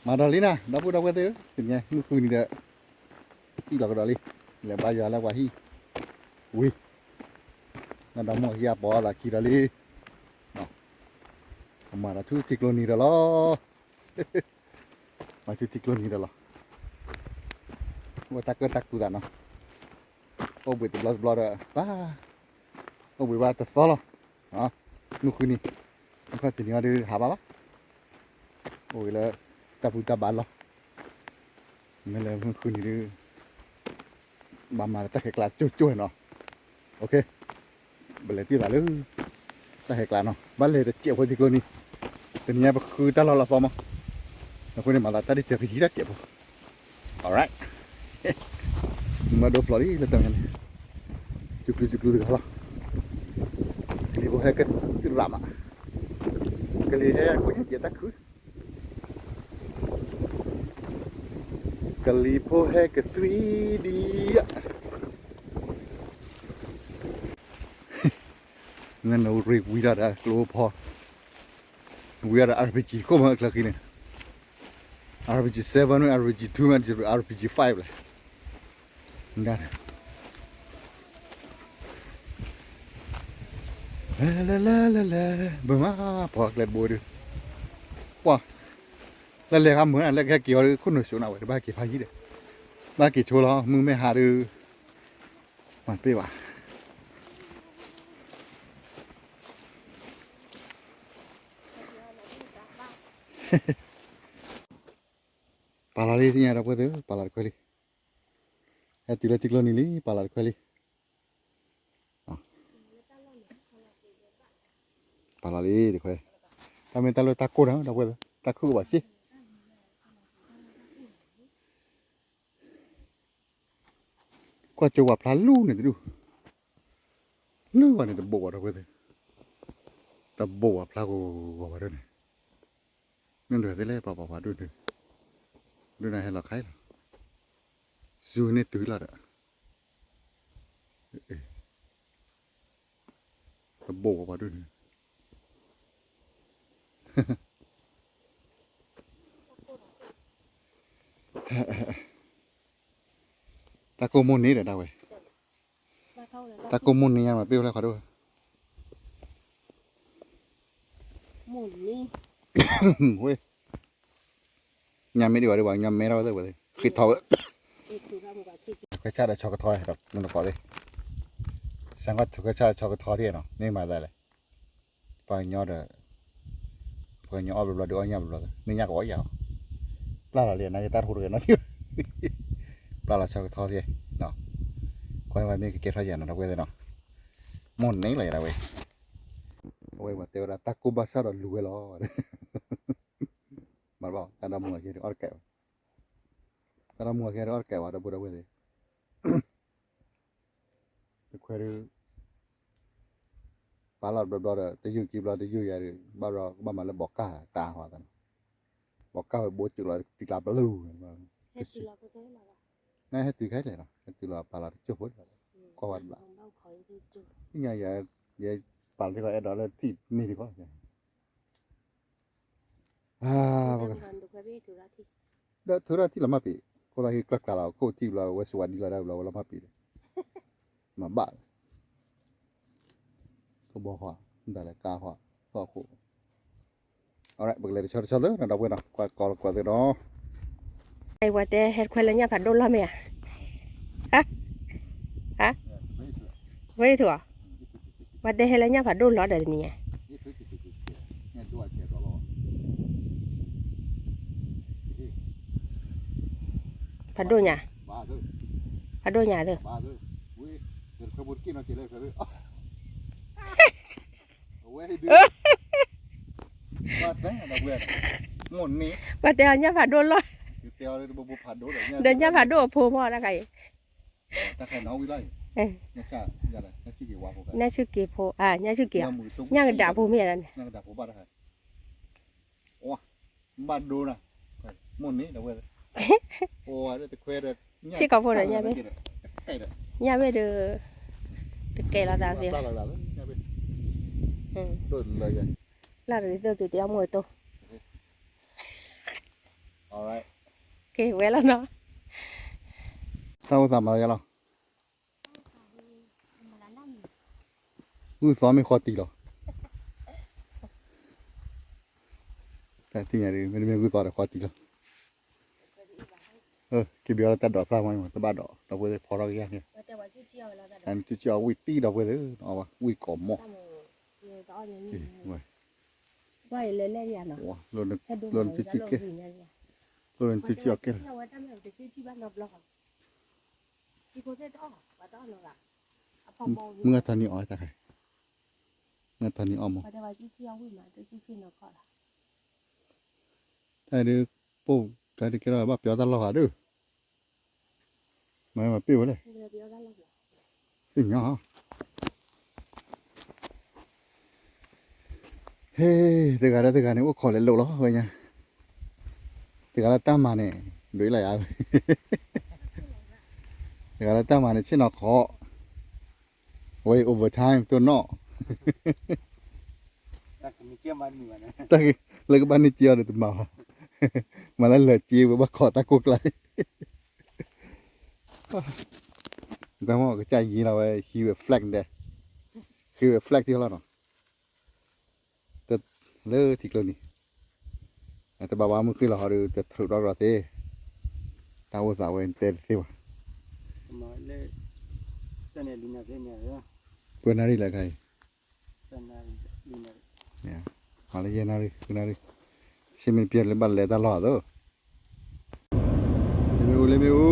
မၤဒီးလံနၤ ဒီပုၢ်ဒီဝဲၢ်သ့ၣ်ဧၢ, တနံၤညါမုၢ်ဃုနံၤဒီး စံၣ်လီၤကဒီးလံ, လဲၤဘါယွၤလၢပှၤဟံၣ်, ဝံၤ, နဒီမါဟံၣ်အပီၤအသးခံဒီးလံ, မၤဒီးဆူထံကျိနံၤဒီးလီၤ, မၤဆူထံကျိနံၤဒီးလီၤ, အိၣ်တၢ်ကၢၣ်တၢ်ကူသးနီၤ, အိၣ်ဘှံးတဘျီတဘျီဒီး ဘၣ် အိၣ်ဘှံးဘၣ်တသီလီၤ, မုၢ်ဃုနံၤ, မုၢ်ခီတနံၤအံၤဒုးဟးဘၣ်ဘၣ်, အိၣ်ဂ့ၤလၢ တၢ်ဘူၣ်တၢ်ဘါလီၤ, မ့ၢ်လၢမုၢ်ဃုနံၤဒုး ဘၣ်မၤလၢတၢ်ဟဲကျါကၠိကၠိနီၤ, ပလဲၤတံၢ်သးလၢ တၢ်ဟဲကျါနီၤ, ဘၣ်လဲၤတစဲးဖိထံကျိနံၤ, တနံၤညါပဃုတၢ်လီၢ်လီၤသီမး, အဃိန့ၣ်မၤသးတၢ်ဒ်တဂ့ၤတၢ်ကဲးဖိ Alright, မၤဒိဖျိးလံလၢတၢ်န့ၣ်, စူၤကျူၤစူၤကျူၤတဂၤလီၤ, ကလံၤဖိဟဲကသံရၣ်မး, ကလံၤဟဲကိးညါကဲတၢ်ခု, ကလံၤဖိဟဲကသွံဒံး, နနရ့ဝံၤဒၣ်ဒီးကျိဖီ, ဝံၤဒၣ်ဒီး RPG ခိၣ်မးအချၢဃံန့ၣ်, RPG seven မ့ၢ် RPG two မ့ၢ် RPG five လဲၣ်, လဲၤလဲၤလဲၤလဲၤလဲၤ ဘၣ်မး ပှၤကျဲတဘိဒုး, ပှၤ, လဲၤလဲၤခါမုာ်နၤ လဲၤကဟဲက့ၤအီၤဒုး ခိၣ်နူာ်စိးနၤဝဲ တဘၣ်က့ၤဖးယံၤဒီး, ဘၣ်က့ၤဆိလီၤ မုၢ်မ့ၢ်ဟါဒုး, မၤတပ့ၢ်ဘၣ် ပာ်လီၤလံ သ့ၣ်ညါဒီပုၢ်ဝဲၢ်သ့ၣ်ဧၢ ပာ်လီၤတခွဲလံ, ဟဲတုၤလၢထံကျိနံၤလံ ပာ်လီၤတခွဲလံ, ပာ်လီၤလံတခွဲ, တၢ်မ့ၢ်တၢ်လၢတၢ်ကိၢ်တၢ် ဒီပုၢ်ဝဲၢ်သ့ၣ် တၢ်ခုၣ်ကဘၣ်စ့ၢ် ကွၢ်ကၠိပှၤဖျါလူၤန့ၣ်တဒူၣ်, လူၤဘၣ်န့ၣ်တဘိးဘၣ်ဒီပုၢ်ဝဲၢ်သ့ၣ်, တဘိးဘၣ်ဖျါဂီၤဂီၤဂီၤဘၣ်ဒ်န့ၣ်, မ့ၢ်ဒ်သ့ၣ်လဲၣ် ပှၤပှၤပှၤဒိၣ်ဒုး, ဒိၣ်နၤဟဲလီၤခါအံၤလီၤ, စူၤန့ၢ်တုၤလီၤဒီး, တဘိးဘၣ်ပှၤဒိၣ်ဒုး တၢ်ကိၢ်မိၢ်န့ၣ်ဒီးဒၣ်ဝဲ, တၢ်ကိၢ်မိၢ်န့ၣ်ညါမး ပ့ၢ်ဝဲလၢခီဒိၣ်, ဝဲ, ညါမ့ၢ်ဒံးဝဲဒံးဝဲ ညါမဲထီၣ်ဝဲသ့ၣ်ဝဲသ့ၣ် ဃ့ထီၣ်ဝဲ, ခွဲးဆၣ်ဒီးဆီကထီဒီး နသကိးသ့ၣ်, စၢ်ကွၢ်ခွဲးဆၣ်ဆီကထီဒ်နီၤ မ့ၢ်မၤသးလဲၣ် ပှၤကညီဒီး, ပှၤကညီအီၣ်ဘျီဘျီဒုးအီၣ်ညၣ်ဘျီဘျီ, မ့ၢ်ညၣ်ကအီၣ်ယၤအီၤ, ပျၢ်လီၤလံ နကတၢ်တဟူးတဂဲၤနီၤသ့ၣ်, ပျၢ်လီၤဆီကထီသ့ၣ်, ကွၢ်ဝဲမ့ၢ်ကကဲထီၣ်ယၤနီၤ ဒီပုၢ်ဝဲၢ်သ့ၣ်နီၤ, မိၢ်န့ၣ်လီၤယၤဒၣ်ဝဲ, အဝဲပှၤတဲဝဲဒၣ်တၢ်ကိၢ်ဘၣ်ဆၣ်ဒီးလူၤဝဲလီၤ, မ့ၢ်ဘၣ် တၢ်ဒီမါဝၤကဲဒုးအီၣ်တကဲးဘၣ်, တၢ်ဒီမါဝၤကဲဒုးအီၣ်တကဲးဘၣ် ဒီပုၢ်ဒီဝဲၢ်သ့ၣ် တခွဲးဒုး, ပာ်လီၤတဘျီဘျီဒီး တယုၢ်ခံဘျီတယုၢ်ယၤဒုး ဘၣ်ဘျီကဘၣ်မၤလၢဘီးကၢ်တၢ်ဟီသးန့ၣ်, ဘီးကၢ်ဝဲဘိစၢၤလီၤတံကျါပလူၤ, နဟဲတုၤခဲလၢာ်နီၤ ဟဲတုၤလီၤပာ်လီၤတကၠိၢ်ဖိ, ကွၢ်ဝဲတဘျီ, ယဲပာ်လီၤထံကီၢ်အဲၣ်ဒိးလၢထံၣ်န့ၢ်ထံကီၢ် ဒီးထုးထီၣ်ထံၣ်လီၤမၢ်ပ့ၤ, ခိၣ်သးဟ့ကျၢ်ကျါလီၤ ခိၣ်ထံၣ်ဘျီဝဲစဝၤဒံလီၤဒၣ်ဘျီဝဲလီၤမၢ်ပ့ၤဒီး, မၤဘၣ်လီၤ, ကဘီဃီ, ဒၣ်လဲာ်ကါဃီ, သီၣ်ခိၣ်, ပကလဲၤတဆီတဆီသ့နီၤ ဒီပုၢ်ဝဲၢ်နီၤ ကွၢ်ကီလီၤကွၢ်သ့နီၤ, ဝဲတဲဟဲခွဲးလၢညၣ်ဖးဒိၣ်လီၤမ့ၢ်ဧါ, ဝဲထူၣ်, ဝဲတဲဟဲလၢညၣ်ဖးဒိၣ်လီၤဒီးတနံၤညါ ဖးဒိၣ်ညါ, ဖးဒိၣ်ညါသ့ၣ်, ပှၤတဲအီၤညၣ်ဖးဒိၣ်လီၤ, ဒီးညၣ်ဖးဒိၣ်အဖိမ့ၢ်တခါအံၤ, ညၣ်ဆူၣ်က့ၤဖိ, ညၣ်ဆူၣ်က့ၤ, ညၣ်ကဒးဖိမ့ၢ်ဧါန့ၣ်, ဘၣ်ဒိနၤ, မိၢ်န့ၣ်ဒီးဝဲ, စ့ၢ်ကီးဖိဒီးညၣ်မ့ၢ်, ညၣ်မ့ၢ်ဒီး, ကဲလီၤတၢ်သ့, ပျၢ်တဂ့ၤသိးက့ၤတအီမိၢ်အတိၢ်, ကဲဝဲလီၤနီၤ, တၢ်အိၣ်သးမၤယါလီၤ, ဂုၢ်သီမ့ၢ်ဃီတံၢ်လီၤ, တၢ်သ့ၣ်ညါဒ် မ့တမ့ၢ်ဂုၢ်သီဒီးဃီတံၢ်လီၤ, က့ၤဘၣ်လီၤတၢ်ဒိးသၣ်မး တဘၣ်ဒိး ဒီပုၢ်ဝဲၢ်ဖီထီၣ်ကယၤန့ၣ်, နကစံၣ်အီၤဝံၣ်တံၢ်ဒီပုၢ်ဝဲၢ်သ့ၣ်, အဝဲဝံၣ်ကိးမီၢ်, လၢနကစံၣ်အီၤကဲလီၤ, လၢနကစံၣ်အီၤကဲလီၤ, မုၢ်ဂၤထီၣ်နံၤအီၣ်တၢ်ခါ, မုၢ်ဂၤထီၣ်နံၤအီၣ်မး, တၢ်ဒ် ပိၢ်ကါဒ်ကဲထီၣ်ဘၣ်ပျီတၢ်လီၢ်ဂၤဒီး, မၤမၤပ့ၢ်ဝဲလဲၣ်, သ့ၣ်ညါ, ဟ့ၣ် တဂၤဒီးတဂၤန့ၣ် အိၣ်ခိးလဲၤလိာ်လီၤဝဲညါ, တဂၤလၢတၢ်မၤန့ၣ် ဒိးလၢယၤ, တဂၤလၢတၢ်မၤန့ၣ် ဆ့ၣ်နီၤခိး, အဝဲ overtime တိၢ်နီၣ် တၢ်လၢကဘၣ်န့ၢ်စ့အီၤဒီးတမၤဘၣ်, မၤလၢလၢာ်စ့ဝဲဘၣ်ခိးတၢ်ကိၢ်ကျါ, ကွၢ်မ့ၢ်ကစၢ်ယံၤလီၤဝဲ ဟံးဝဲ flag ဒဲး, ဟံးဝဲ flag ထံလီၤနီၤ, လၢထံကျိန့ၣ်, တဘၣ်ဘၣ်မုၢ်ဃ့ၢ်လီၤဟီဒီး တထြူးဒီးရီၤသ့, တၢ်အိၣ်သးဝဲတဲတသ့ဘၣ်, ပှဲၤနၣ်ရံၣ်လၢခါအံၤ မၤလၢယဲၢ်နၣ်ရံၣ် ဃုနၣ်ရံၣ်, ဆ့မ့ၢ်တပျဲလၢဘၣ်လဲၤတၢ်လီၢ်အသိး, လ့မ့ၣ်အူ လ့မ့ၣ်အူ,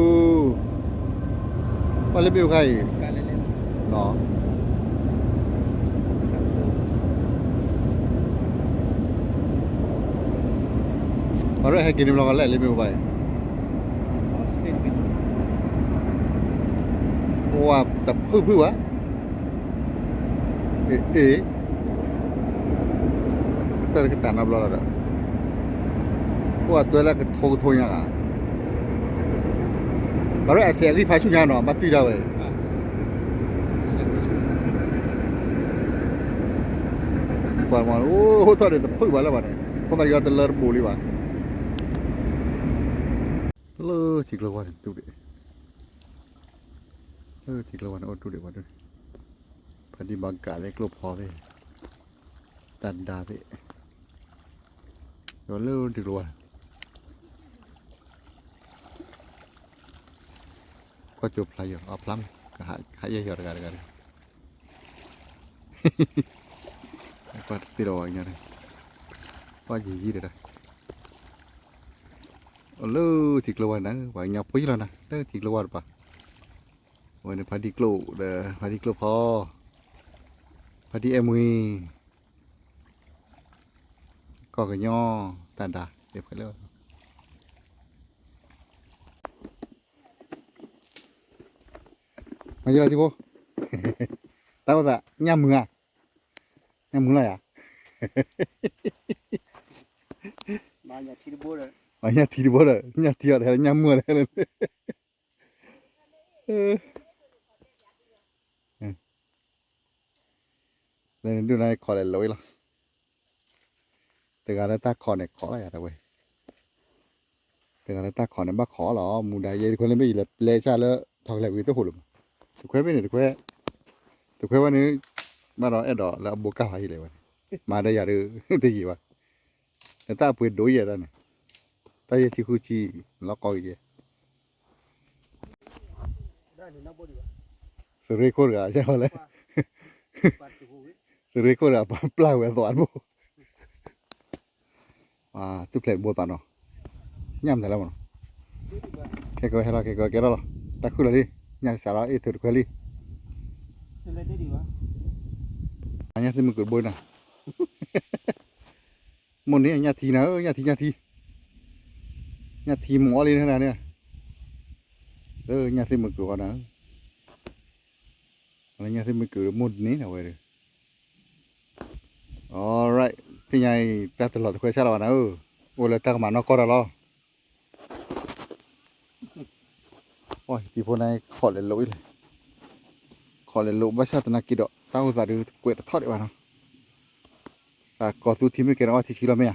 ဘၣ်လ့မ့ၣ်အူခါအံၤ, နီၤ ပှၤရဲၣ်ဟဲက့ၤန့ၣ်ဘျီကလဲၣ် လ့မ့ၣ်အူဘၣ်အံၤ, ပှၤတဖုၣ်ဖုၣ်ဘၣ်, အ့ၣ်, တၢ်တကတၢၢ်နီတဘျီလီၤဒီး, အိၣ်အတွဲလၢကထိကထိညါဂၤ, ပှၤရဲၣ်အစဲးသံၣ်ဖးဆူၣ်ညါနီၤ ဘၣ်တွံၢ်ဒၣ်ဝဲ ကွၢ်မး အိၣ်ထီၣ်ဒီးတဖုၣ်ဘၣ်လၢၤဘၣ်န့ၣ် အဃိသတးယွၤတလၢတဘူးလံဘၣ်, လၢထံကျိဝါန့ၣ်တူၢ်ဒံး, လၢထံကျိဝါန့ၣ်အိၣ်တူၢ်ဒံးဘၣ်ဒၣ်, ဖါတံၢ်ဘၣ်ကးသ့ၣ်ကျိဖီသ့ၣ်, တၢ်ဒါသ့ၣ်, ယလၢထံကျိဝါန့ၣ် ကွၢ်ကၠိဖျါယီၤ အဖျါမး ကဟးယဲၢ်ယီၤတဂၤတဂၤတဂၤ, ကွၢ်တသ့ဒီးဝဲညါန့ၣ်, ကွၢ်ယံာ်ယံာ်တဒၣ်, အိၣ်လၢထံကျိဝါန့ၣ် ပှၤကညီဖိယံာ်လီၤနၤ လၢထံကျိဝါတပၤ, အဝဲန့ၣ်ဖါတံၢ်ကျိဒီး ဖါတံၢ်ကျိဖီ, ဖါတံၢ်အဲၣ်မှံ ကီၢ်ကညီ တၢ်ဒါ တဲဖဲလၢ မၤယလီၤထံဖိ, တၢ်အိၣ်သး ညၣ်မုာ်ဧါ, ညၣ်မုာ်လီၤယၤ, မၤညၣ်ထံတဘိဒီး ညၣ်ထံတဘိဒီး ညၣ်ထံအီၤတဟဲလၢ ညၣ်မုာ်အီၤတဟဲလၢ လၢနဒိၣ်နၤခိးလဲၤလိာ်အံၤလီၤ, တဂၤလၢတၢ်ခိးန့ၣ်ခိးလီၤယၤတဝဲ, တဂၤလၢတၢ်ခိးန့ၣ်ဘၣ်ခိးလီၤ မူဒါယဲတခွဲလၢမ့ၢ်ယလဲၤပျဲဆၣ်လၢ ထီၣ်ကလဲၤဝံၤတဟိၣ်လၢၤမး, တခွဲမ့ၢ်န့ၣ် တခွဲ, တခွဲဝဲန့ၣ် ဘၣ်ဒီးအဲၣ်ဒိးလၢအဘိကၢ်ဖးယံာ်လဲၣ်ဝဲန့ၣ်, မၤဒီးယၤဒ် တယံာ်ဘၣ်, နတၢ်အပှ့ၤဒိၣ်ယဲၢ်ဒၣ်န့ၣ်, တၢ်ယဲၢ်ဆံဃုဆံ လီၤကီကယဲၢ် သုးရ့ၣ်ခိၣ်တဂၤ ယဲၢ်ဝဲလဲၣ်, သုးရ့ၣ်ခိၣ်တဂၤ ပှၤပျၢ်ဝဲအသီတဘိ, သူၣ်ဖျဲးတဘိသးနီၤ, ညၣ်မတၤလၢမနီၤ, ခဲကဝဲဟဲလီၤ ခဲကဝဲကဲထီၣ်လီၤ, တၢ်ခုၣ်လီၤလံ, ညၣ်စးထီၣ်အ့ၣ်ထုးတခွဲလံ, ညၣ်သ့ၣ်မုၢ်ကုၢ်တဘိနၤ မိၢ်န့ၣ် ညၣ်ထံနၤဧၢ ညၣ်ထံ ညၣ်ထံ, ညၣ်ထံမိၢ်အီၣ်လံန့ၣ်န့ၣ်, လၢညၣ်သ့ၣ်မုၢ်ကုၢ်အီၤနၤဧၢ, လၢညၣ်သ့ၣ်မုၢ်ကုၢ်မိၢ်န့ၣ်နၤဝဲဒီး, alright သ့ၣ်ညါအံၤ တၢ်တလီၤတခွဲဆၣ်လီၤဘၣ်နၤဧၢ, အိၣ်လၢတၢ်ကမၤနီၢ်ကီၢ်တၢ်လီၤ အီၣ် ယတံၤဖိန့ၣ်ခိးလဲၤလိာ်အံၤလဲၣ်, ခိး ပှၤလဲၤလိာ်ဘၣ်ဆၣ်သနာ်က့ဒီး တၢ်အိၣ်သးဒုးတကွဲးတထီၣ်ဒံးဘၣ်နီၤ, သးကီၤသူထံမ့ၢ်ကဲဒီးအီထံဆံလီၤမ့ၢ်ဧါ,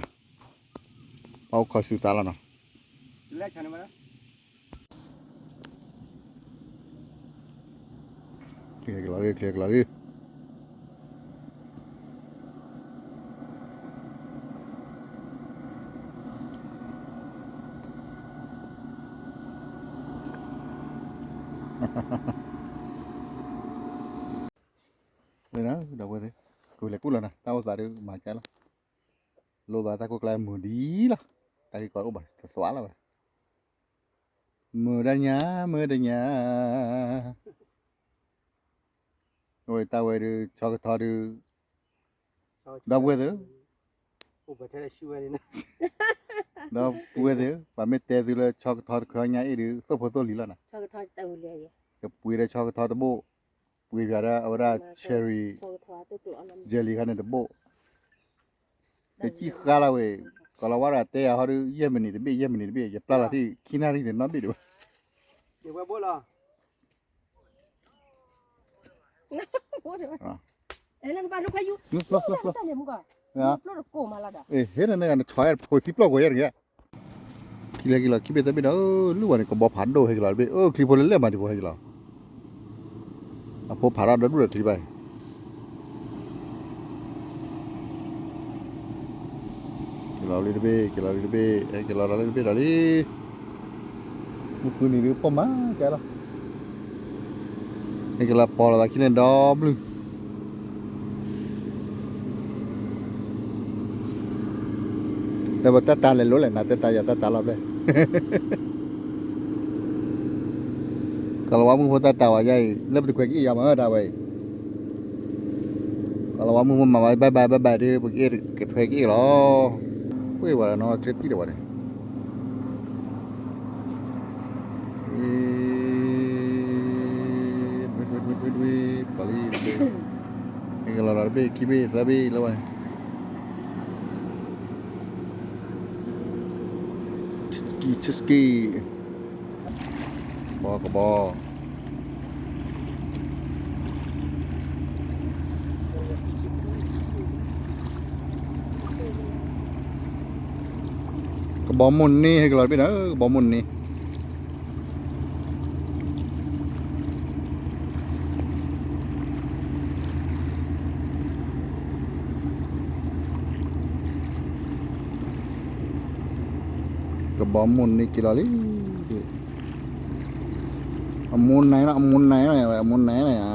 ပှၤအိၣ်ခိးစူၤသးလီၤနီၤ, ချ့ကလီၤလံ ချ့ကလီၤလံ ဒီးဝဲသ့ၣ် ကလဲၤကူၣ်လီၤနၤ တၢ်အိၣ်သးဒုးမၤကဲလီၤ, လိၣ်သးတၢ်ကိၢ်ကျါမုာ်ဒံးလီၤ, တၢ်ဂ့ၢ်ကီအိၣ်ဘၣ်တသွါလီၤဝဲ, မုာ်ဒၣ်ညါ မုာ်ဒၣ်ညါ အဝဲတၢ်ဝဲဒုး ဆီကထီဒုး ဒီပုၢ်ဝဲၢ်သ့ၣ်, ဒီပုၢ်ဝဲၢ်သ့ၣ်, ပှၤမ့ၢ်တဲသုလၢဆီကထီတခါညါအံၤဒုး သိၣ်ဖိသိၣ်လံၤလီၤနၤ, ကပှ့ၤဒီးဆီကထီတဘိၣ်, ပှ့ၤပၠးဒီးအဝဲဒၣ် cherry jelly ခါန့ၣ်တဘိၣ်, ယစံၣ်ဃါလီၤဝဲ, ကီၤလၤဝါတဂၤတဲယၤဟီဒုး ယဲၢ်မံးနံးတဘ့ၣ် ယဲၢ်မံးနံးတဘ့ၣ် ယပျၢ်လီၤထံၣ်ခံနၣ်ရံၣ်န့ၣ်နီတဘ့ၣ်ဒံးဘၣ် ဟ့ၣ်နန့ၣ်ဂၤနဆီၣ်ဖိသံပျီၢ်ကွံာ်ယဲၢ်တဂ့ၤ, ခံလဲၤက့ၤလီၤခံဘ့ၣ်သၢဘ့ၣ်ဒီး လုၢ်ဝဲန့ၣ် ကဘီဖးဒိၣ်ဟဲက့ၤလီၤတဘ့ၣ် အၢ ချံဖိလဲၣ်လဲၣ်မးဒံးဖိဟဲက့ၤလီၤ, အဖိဖးထီၣ်ဒီဒူၣ်ဒီးချံဘၣ် က့ၤလီၤလံတဘ့ၣ် က့ၤလီၤလံတဘ့ၣ် ဟဲက့ၤလီၤဒီးလံတဘ့ၣ်ဒီးလံ, မုၢ်ဃုနံၤဒုးပိာ်မၤကဲလီၤ, ဟဲက့ၤလီၤပီၤလီၤသးခံန့ၣ်ဒီဘျုၢ် ဒီးပတၢ်တၤလဲၤလိၤလဲၣ် နတၢ်တၤယၤတၢ်တၤလီၤဘျဲၣ်, ကီၤလၤဝါမုၣ်ဖိတၢ်တၤဝဲယါအံၤ လၢပတခွဲးကအ့ၣ်ယၤမၤတၢ်ဝဲအံၤ, ကီၤလၤဝါမုၣ်ဖိမၤဝဲ bye bye bye bye ဒုး ပကအဲၣ်ကထွဲက့ၤလီၤ, ပှ့ၤဝဲဒီးနီၢ်ချ့တံၢ်ဒီးဝဲန့ၣ် ဝံၤ ဝံၤ ဝံၤ ဝံၤ ပှၤလံတဘ့ၣ်, ဟဲက့ၤလီၤဒီးတဘ့ၣ်ခံဘ့ၣ်သၢဘ့ၣ်လၢဝဲန့ၣ်, ဆံးကံဆံးကံ, ကဘီကဘီ ကဘီမိၢ်န့ဟဲက့ၤလီၤတဘ့ၣ်ဒီး ကဘီမိၢ်န့ ကဘီမိၢ်န့က့ၤလီၤလံ, အမိၢ်နဲလီၤ အမိၢ်နဲလီၤ အမိၢ်နဲလီၤဧါ,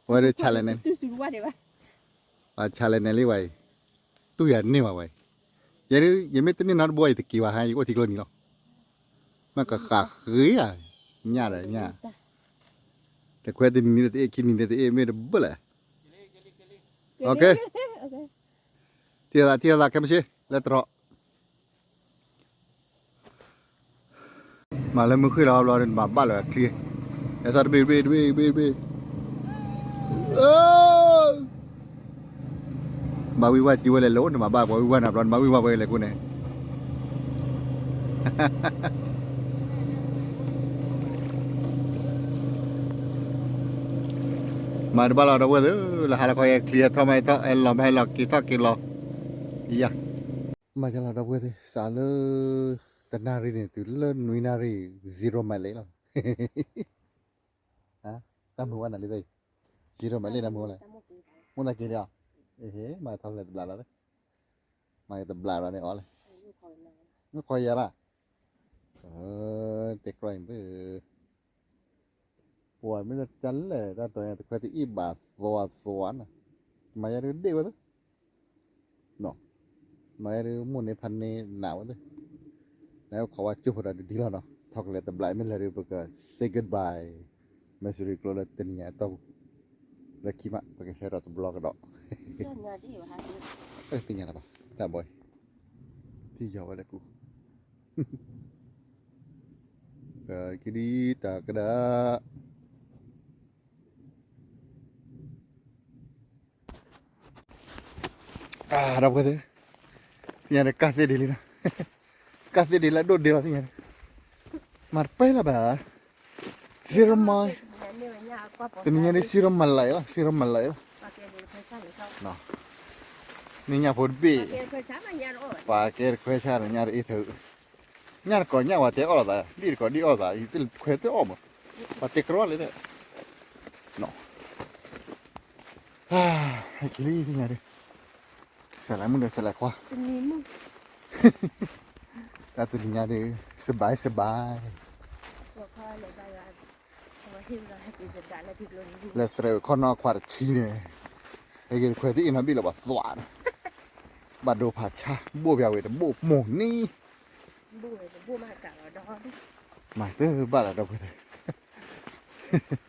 ဝဲဒၣ် challenge န့ၣ် challenge န့ၣ်လံဝဲအံၤ, တူၢ်ယၤန့ၢ်ဘၣ်ဝဲအံၤ, ယဲဒုး ယမ့ၢ်တန့ၢ်နီတဘိအံၤ ယတက့ၤဘၣ်ဟါ ယကအိၣ်ထံကျိနံၤလီၤ, မ့ၢ်ကဃးဃ့ဧါ, ညၣ်ဒီးညၣ်, တခွဲတနံၤန့ၣ်တအ့ၣ် ခံနံၤန့ၣ်တအ့ၣ် မ့ၢ်တဘၣ်လဲၣ်, ထံၣ်သး ထံၣ်သး ခဲမုၢ်ဆ့ လၢတရီး မၤလၢမုၢ်ဃ့ၢ်လီၤဘျီ နမၤဘၣ်လၢၤချံ, ဟဲထီၣ်တဘ့ၣ်တဘ့ၣ်တဘ့ၣ်တဘ့ၣ်တဘ့ၣ်, ဘၣ်ဝံၢ်ဝၢ်စုဝဲလဲၤလိၤ နမၤဘၣ်ပှၤဝံၢ်ဝၢ်နၤဘျီ နဘၣ်ဝံၢ်ဝၢ်ဝဲလဲၤကိးန့ၣ် မၤတဘၣ်လီၤ ဒီပုၢ်ဝဲၢ်သ့ၣ်, လၢဟါလီၤခီ ဟဲချံဟဲထီၣ်မးဟဲထီၣ် ဟဲလီၤမးဟဲလီၤ က့ၤထီၣ်က့ၤလီၤ, ယၤ, မၤယၤလီၤ ဒီပုၢ်ဝဲၢ်သ့ၣ်, စးလၢ တနၣ်ရံၣ်န့ၣ် တုၤလၢနွံနၣ်ရံၣ် zero mileage လီၤ, တၢ်မုာ်ဝဲနၤလံသ့ၣ်, zero mileage နမုာ်ဝဲလဲၣ်, မိၢ်သးက့ၤလီၤ, အ့ဟ့ မၤထီၣ်လဲၤတဘျးလီၤ, မၤတဘျးလီၤန့ၣ်အီၤလဲၣ်, မုၢ်ခီယၤလီၤ တဲကြၢးအံၤသ့ၣ်, ပှၤမ့ၢ်တၢ်လဲၣ် တၢ်တီၤညါတခွဲးတအ့ၣ်ဘၣ်သွါသွါနၤ, မၤယၤဒုးဒ့ၣ်ဝဲသ့ၣ်, မၤယၤဒုးမိၢ်န့ၢ်ဖးန့ၢ်နးဝဲသ့ၣ်, နအိၣ်ခိးဝဲကၠိဖိဒီးဒ်လီၤနီၤ, ထီၣ်ကလဲၤတဘျးမ့ၢ်လဲၤဒုး ပက say goodbye မဲၣ်စရံကျိလၢတနံၤညါအတီၢ်ပူၤ, လၢခံမး ပကဟဲဒီးတဘျီကဒီး, သ့ၣ်ညါလၢၤဘၣ် တၢ်ဘီအံၤ, ထံၣ်ယီၤဝဲလၢကူ ကဒံတၢ်ကဒၣ်, ဒီပုၢ်ဝဲၢ်သ့ၣ်, သ့ၣ်ညါဒီး ကၢ်သ့ၣ်ဒ်လံနီၤ, ကၢ်သ့ၣ်ဒ်လၢအဒိၣ်ဒ့လီၤ သ့ၣ်ညါဒီး, မၤတပဲလၢၤဘၣ်, စံရမၤ, တနံၤညါဒ် စံရမၤလးလီၤ, စံရမၤလးလီၤ, နံၤညါဖိတဘ့ၣ်, ပှၤကဲတခွဲဆါဒီး ညါတအ့ၣ်ထုး, ညၣ်တကိးညၣ်ဝဲတဲအီၣ်လိာ်သး, ဒ်တကိးဒ်အီၣ်သး, ယတခွဲတအီၣ်မး, ပှၤတဲကြီလံန့ၣ်, ဟဲက့ၤလံ သ့ၣ်ညါဒ်, စဲးလၢမုၣ်ဒီးစဲးလၢခွါ, တၢ်တနံၤညါဒ်, စဘၢၣ်စဘၢၣ်, လဲၤသရဲးဝဲခီနီၢ်ခွါတဆံန့ၣ်, ဟဲက့ၤတခွဲတအ့ၣ်နီတဘ့ၣ်လၢၤဘၣ်သွးဒီး, ဘၣ်ဒိဖးဆါ ဘိၣ်ပၠးဝဲတဘိၣ်မိၢ်နံၤ, မၤတဘၣ်လၢၤ ဒီပုၢ်ဝဲၢ်သ့ၣ်